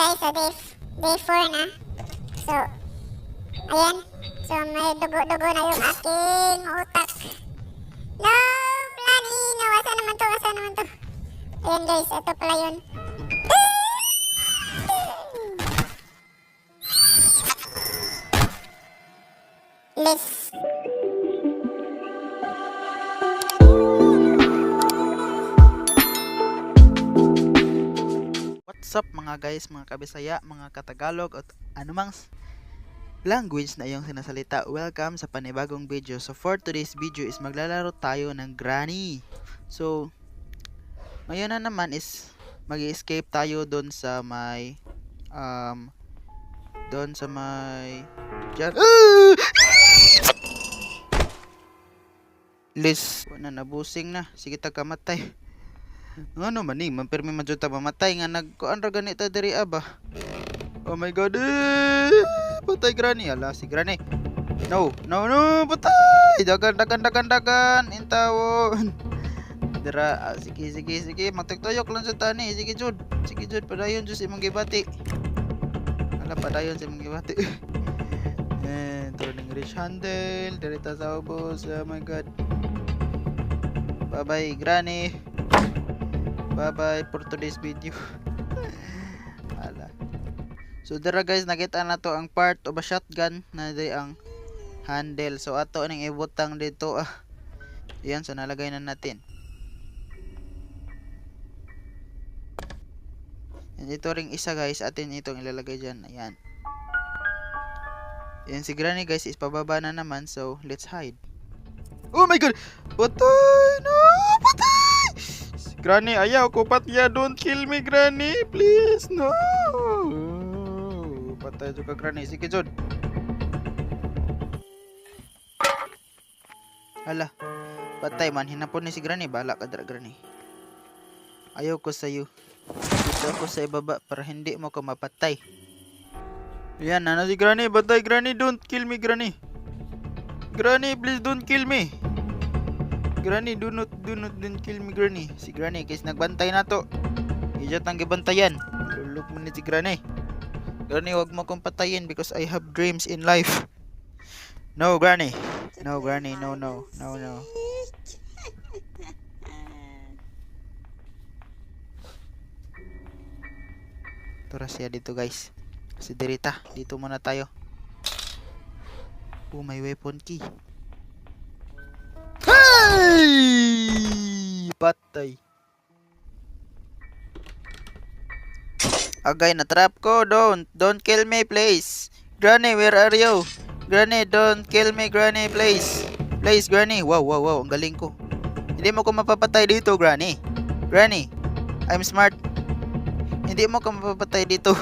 guys, sa day 4 na. So, ayan. So, may dugo-dugo na yung aking utak. No, Plani! No, asa naman to? Asa naman to? Ayan guys, ito pala yun. Let's... What's up mga guys, mga kabisaya, mga katagalog at anumang language na iyong sinasalita. Welcome sa panibagong video. So for today's video is maglalaro tayo ng Granny. So ngayon na naman is mag-escape tayo doon sa may dyan. Lis, wala na busing na. Sige ta kamatay. Ano man ni, permi man jud ta mamatay nga nagkuan ra ganito diri aba. Oh my god. Patay Granny. Ala si Granny. No, patay. Dagan intawon. Dira, sige, magtagtoyok lang sa tani. Sige jud, padayon jud imong gibati. Ala padayon sa imong gibati. Turning rich handle, direta sa ubos. Oh my god. Bye bye Granny. Bye for today's video. Ala. So dara guys, nakita na to ang part of a shotgun na di ang handle. So ato ning ibutang dito Yan, so nalagay na natin. And ito ring isa guys, atin itong ilalagay dyan. Ayan. Yan si Granny guys is pababa na naman, so let's hide. Oh my god! Patay! No! Patay! Granny, ayaw ko patya. Don't kill me, Granny. Please, no. Patay juga Granny. Sige, Jod. Hala. Patay man. Hinapon ni si Granny. Bahala ka dra, Granny. Ayaw ko sa'yo. Dito ako sa ibaba para hindi mo ko mapatay. Yan, ano si Granny? Patay, Granny. Don't kill me, Granny. Granny, please don't kill me. Granny, do not kill me, Granny. Si Granny, guys, nagbantay na to. Ijat ang gibantayan. Lulok mo ni si Granny. Granny, wag mo kong patayin because I have dreams in life. No, Granny. No, Granny, no. Tara siya dito, guys. Si Derita, dito muna tayo. Oh, may weapon key. Hey! Patay. Agay, na-trap ko. Don't kill me, please. Granny, where are you? Granny, don't kill me, Granny, please. Please, Granny. Wow. Ang galing ko. Hindi mo ko mapapatay dito, Granny. Granny, I'm smart. Hindi mo ko mapapatay dito.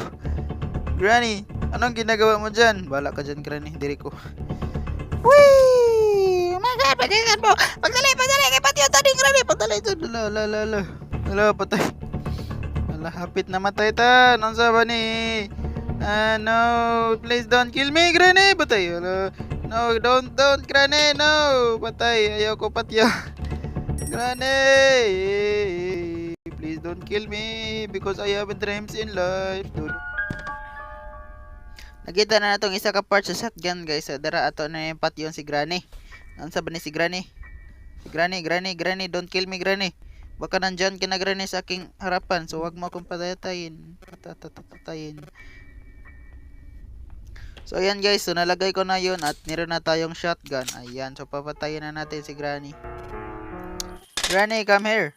Granny, anong ginagawa mo dyan? Bala ka dyan, Granny. Diri ko. Wee! Oh my god, pagkakan mo! Pagdali! Kay pati yung tading Granny! Pagdali ito! Lala, patay. Lala, hapit na matay ta! Nang saba ni... no! Please don't kill me, Granny! Patay! Lala. No, don't, Granny! No! Patay! Ayaw ko patya! Granny! Please don't kill me because I have dreams in life. Nakita na natong isa ka part sa shotgun guys. Dara ato na yung patyon si Granny. Ano sa ba ni si Granny? Si Granny, don't kill me, Granny. Baka nandyan ka na, Granny, sa aking harapan. So wag mo akong patatayin. So ayan guys, so nalagay ko na yun at meron na tayong shotgun. Ayan, so papatayin na natin si Granny. Granny, come here.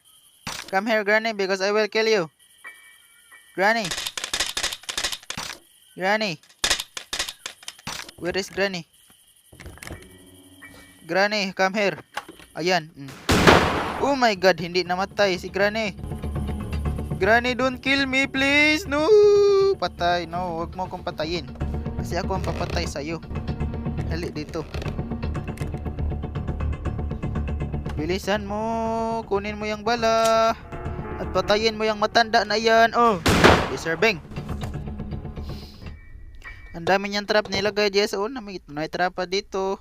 Come here, Granny, because I will kill you. Granny. Where is Granny? Granny, come here. Ayan. Oh my god, hindi namatay si Granny. Granny, don't kill me, please. No. Patay. No, wag mo akong patayin. Kasi ako ang papatay sa'yo. Hali dito. Bilisan mo. Kunin mo yung bala. At patayin mo yung matanda na yan. Oh, deserving. Ang dami niyang trap nilagay diyan sa una. May trap pa dito.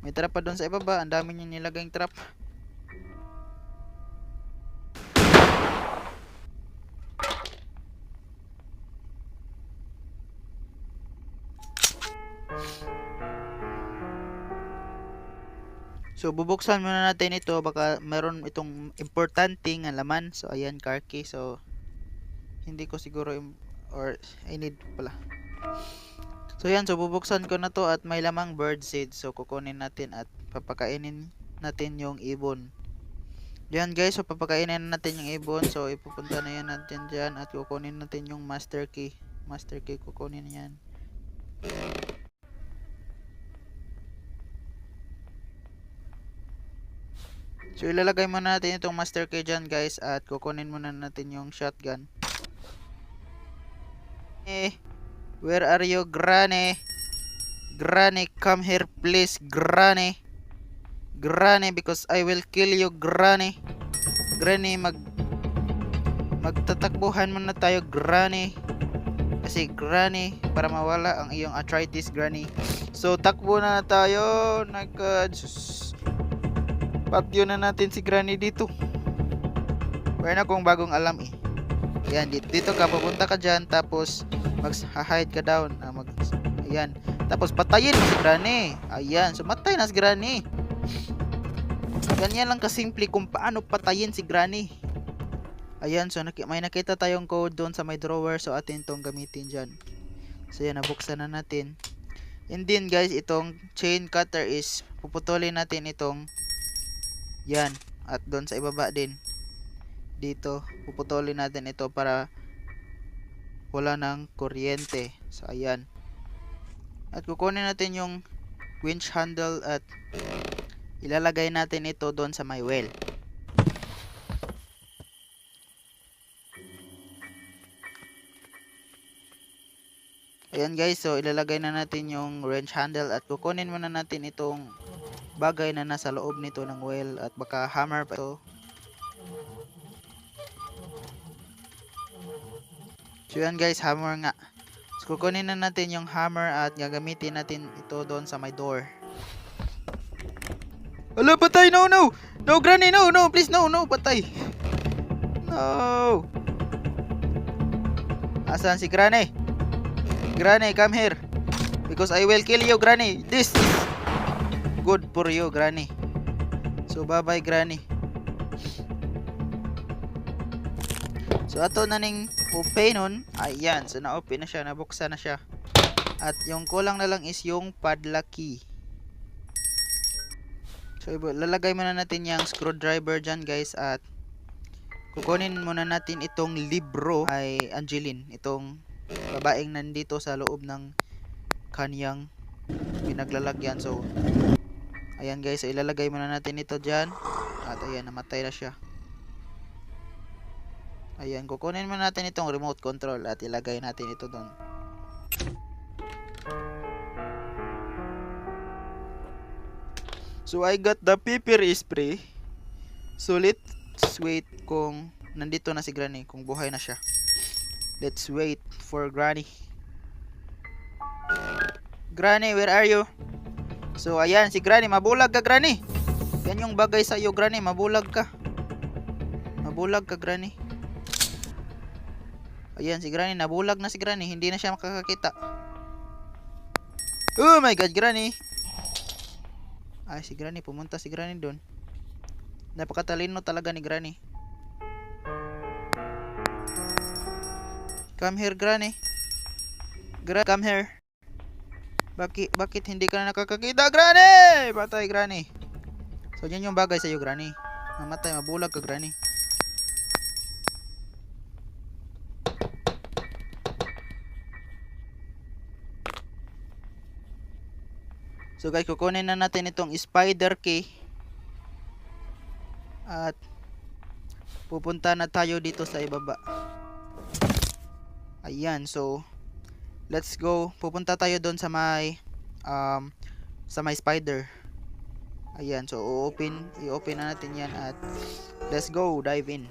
May trap pa doon sa ibaba. Ang dami niyang nilagay trap. So, bubuksan muna natin ito. Baka meron itong importante nga laman. So, ayan, car key. So, hindi ko siguro, or I need pala. So, ayan. So, bubuksan ko na to at may lamang bird seed. So, kukunin natin at papakainin natin yung ibon. Yan guys, so papakainin natin yung ibon. So, ipupunta na yan natin dyan at kukunin natin yung master key. Master key, kukunin yan. So, ilalagay muna natin itong master key dyan guys at kukunin muna natin yung shotgun. Where are you, Granny? Granny, come here please, Granny. Granny, because I will kill you, Granny. Granny, magtatakbuhan muna tayo, Granny. Kasi Granny, para mawala ang iyong arthritis, Granny. So, takbo na tayo. Patyo na natin si Granny dito. Mayroon akong bagong alam eh. Ayan, dito ka, pupunta ka dyan, tapos mag-hide ka down. Ayan. Tapos patayin mo si Granny. Ayan, so matay na si Granny. Ganyan lang kasimple kung paano patayin si Granny. Ayan, so may nakita tayong code doon sa may drawer. So atin itong gamitin dyan. So yan, nabuksan na natin. And then guys, itong chain cutter is puputulin natin itong yan. At doon sa ibaba din. Dito, puputulin natin ito para wala ng kuryente. So ayan. At kukunin natin yung winch handle at ilalagay natin ito doon sa may well. Ayan guys, so ilalagay na natin yung wrench handle at kukunin muna natin itong bagay na nasa loob nito ng well at baka hammer pa ito. So yan guys, hammer nga. So kukunin na natin yung hammer at gagamitin natin ito doon sa may door. Ala, patay! No, no! No, Granny! No, no! Please, no, no! Patay! No! Asan si Granny? Granny, come here! Because I will kill you, Granny! This is good for you, Granny. So, bye-bye, Granny. So, ato na ning open nun. Ayan. So, na-open na siya. Nabuksan na siya. At yung kulang na lang is yung padlock key. So, lalagay muna natin yung screwdriver dyan guys at kukunin muna natin itong libro ay Angeline, itong babaeng nandito sa loob ng kanyang pinaglalagyan. So, ayan guys, so ilalagay muna natin ito dyan at ayan, namatay na siya. Ayan, kukunin muna natin itong remote control at ilagay natin ito doon. So, I got the pepper spray. So, let's wait kung nandito na si Granny, kung buhay na siya. Let's wait for Granny. Granny, where are you? So, ayan, si Granny. Mabulag ka, Granny. Yan yung bagay sa iyo, Granny. Mabulag ka. Mabulag ka, Granny. Ayan, si Granny. Nabulag na si Granny. Hindi na siya makakakita. Oh my God, Granny. Ay, si Granny. Pumunta si Granny doon. Napakatalino talaga ni Granny. Come here, Granny. Come here. Bakit hindi ka na nakakakita, Granny? Patay, Granny. So, yan yung bagay sa iyo, Granny. Mamatay, mabulag ka, Granny. So guys, kukunin na natin itong spider key. At pupunta na tayo dito sa ibaba. Ayan, so let's go. Pupunta tayo doon sa may spider. Ayan, so i-open na natin yan at let's go, dive in.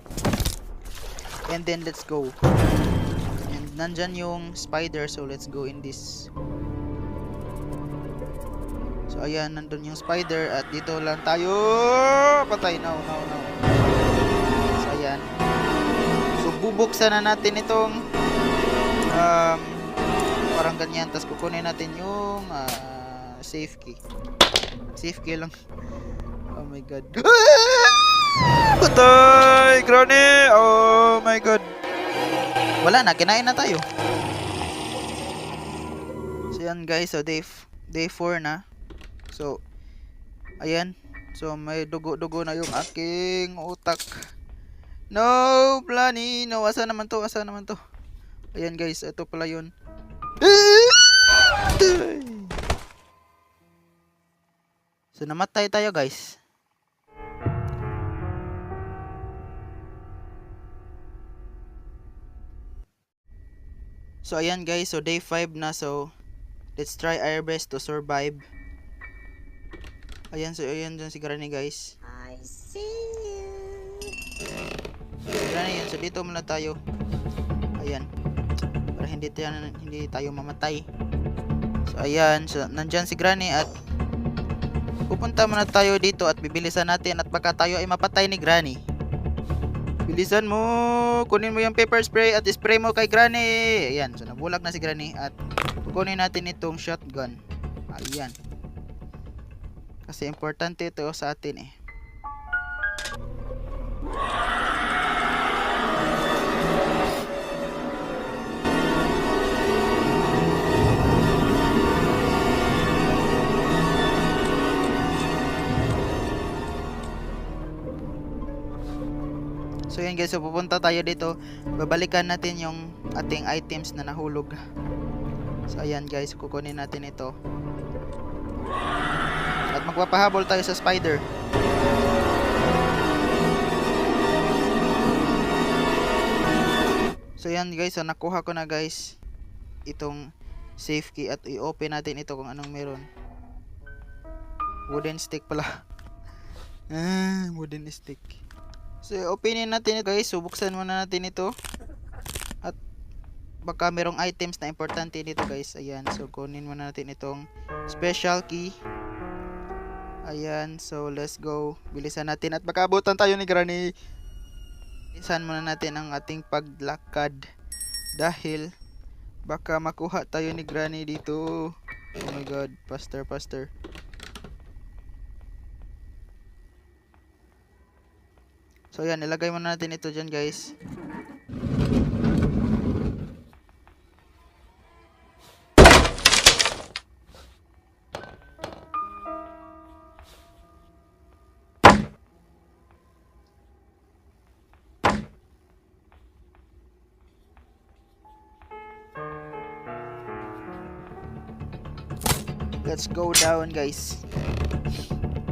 And then let's go. And nandyan yung spider, so let's go in this. So ayan, nandun yung spider at dito lang tayo. Patay, no. So ayan. So bubuksan na natin itong parang ganyan, tapos kukunin natin yung safe key. Safe key lang. Oh my god. Patay! Granny! Oh my god. Wala na, kinain na tayo. So yan guys, so day 4 na. So, ayan. So may dugo-dugo na yung aking utak. No, Blani! No, asa naman to? Asa naman to? Ayan guys, ito pala yun. So namatay tayo guys. So ayan guys, so day 5 na, so let's try our best to survive. Ayan, so ayan dyan si Granny guys. I see you. Si Granny yun, so dito muna tayo. Ayan. Para hindi tayo mamatay. So ayan, so nandyan si Granny at pupunta muna tayo dito at bibilisan natin at baka tayo ay mapatay ni Granny. Bilisan mo, kunin mo yung pepper spray at spray mo kay Granny. Ayan, so nabulag na si Granny at kukunin natin itong shotgun. Ayan. Kasi importante ito sa atin eh. So yan guys, so pupunta tayo dito. Babalikan natin yung ating items na nahulog. So ayan guys, kukunin natin ito. At magpapahabol tayo sa spider. So yan guys, so nakuha ko na guys itong safe key at i-open natin ito kung anong meron. Wooden stick pala. Wooden stick. So, openin natin ito guys. So, buksan muna natin ito. At baka merong items na importante dito guys. Ayan. So, kunin muna natin itong special key. Ayan. So, let's go. Bilisan natin. At baka abutan tayo ni Granny. Bilisan muna natin ang ating paglakad. Dahil baka makuha tayo ni Granny dito. Oh my god. Faster, faster. So yan, ilagay muna natin ito dyan guys. Let's go down guys.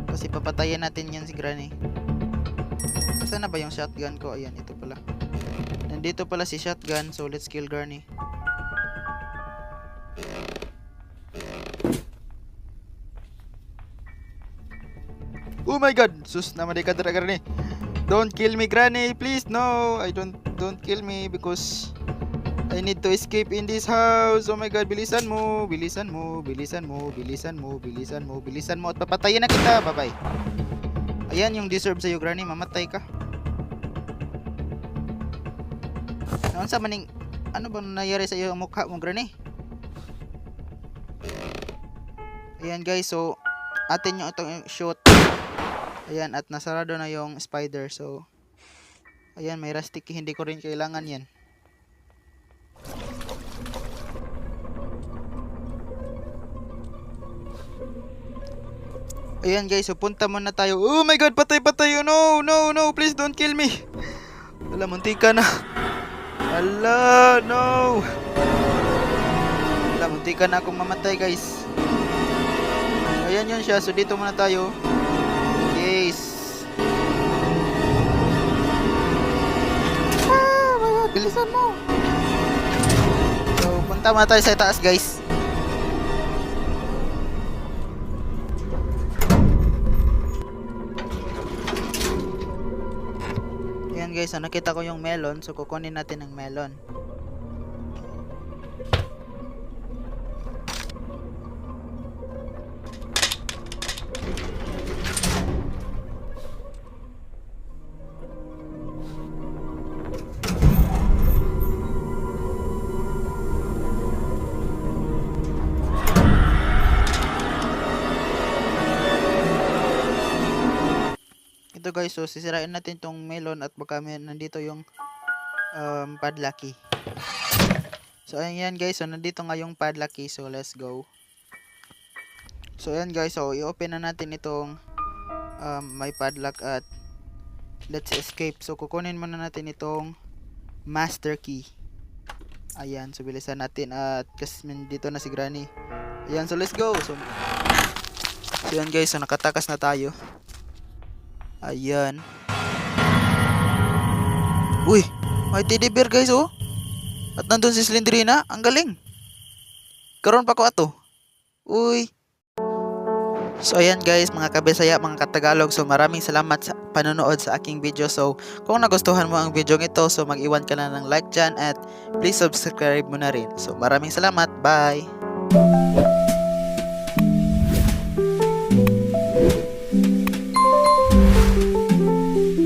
Kasi papatayin natin yan si Granny. Saan na ba yung shotgun ko? Ayan, ito pala. Nandito pala si shotgun. So, let's kill Granny. Oh my god! Sus, naman ka talaga Granny. Don't kill me Granny, please. No, don't kill me because I need to escape in this house. Oh my god, bilisan mo. Bilisan mo, bilisan mo, bilisan mo, bilisan mo, bilisan mo. At papatayin na kita. Bye-bye. Ayan yung deserve sa'yo Granny. Mamatay ka. Ano sa maning, ano ba nangyari sa iyo ang mukha mo Granny? Ayan guys, so atin yung itong shoot. Ayan, at nasarado na yung spider. So ayan, may rustic key, hindi ko rin kailangan yan. Ayan guys, so punta muna tayo. Oh my god, patay. No, no, no, please don't kill me. Wala, muntik ka na. Ala, no. Wala, muntik ka na akong mamatay guys. Ayan yun siya, so dito muna tayo. Yes. Bilisan mo. So punta muna tayo sa taas guys. Ayan guys, so nakita ko yung melon, so kukunin natin ang melon. guys. So sisirain natin tong melon at baka nandito yung padlock key. So ayan guys, so nandito nga yung padlock key. So let's go. So ayan guys, so i-open na natin itong may padlock at let's escape. So kukunin muna natin itong master key. Ayan, so bilisan natin at kasi dito na si Granny. Ayan, so let's go. So ayan guys, so nakatakas na tayo. Ayan. Uy, may teddy bear guys oh. At nandun si Slendrina, ang galing. Karon pa ko ato. Uy. So ayan guys, mga kabisaya, mga katagalog, so maraming salamat sa panonood sa aking video. So kung nagustuhan mo ang video ito, so mag-iwan ka na ng like dyan at please subscribe mo na rin. So maraming salamat, bye.